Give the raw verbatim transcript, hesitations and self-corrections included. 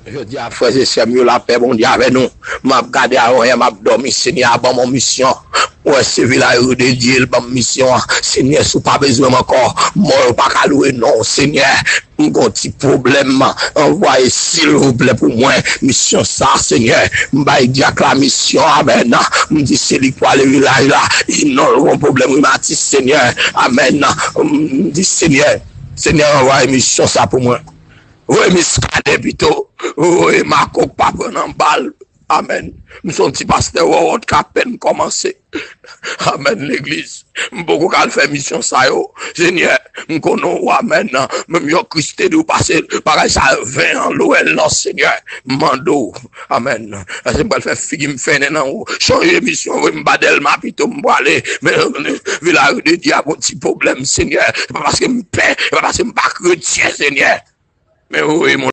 Jodi a, frè e sè m yo, lapè Bondye avè nou. M ap gade a, m ap dòmi, Senyè a ban m yon misyon. Mwen se vilaj de Dye, l ban m misyon an. Senyè, si w pa bezwen m ankò, mò yo pa ka lwe non w, Senyè. M gon ti pwoblèm, anvwaye silvouplè pou mwen misyon sa, Senyè. M bay dyak la misyon, amèn. M di se li k pwale vilaj la, e non l gon pwoblèm rimatis, Senyè. Amèn. M di Senyè, Senyè anvwaye misyon sa pou mwen. Voye Miskaden pito, voye Makok pa pran nan bal. Amèn. M se yon ti pastè wòwòt k apèn kòmanse. Amèn, legliz. M poko ka al fè misyon sa yo. Senyè, m konnen w, amèn. Menm yon Kris te di w pase bagay sa ven an lwen lan, Senyè. M mande w. Amèn. Èske m pral fè figi m fennen nan ou? Chanje misyon, voye m ba Dèlma pito m prale. Men vilaj de Dye a gon ti pwoblèm, Senyè. Se pa paske m pè, se pa paske m pa kretyen, Senyè. Men voye m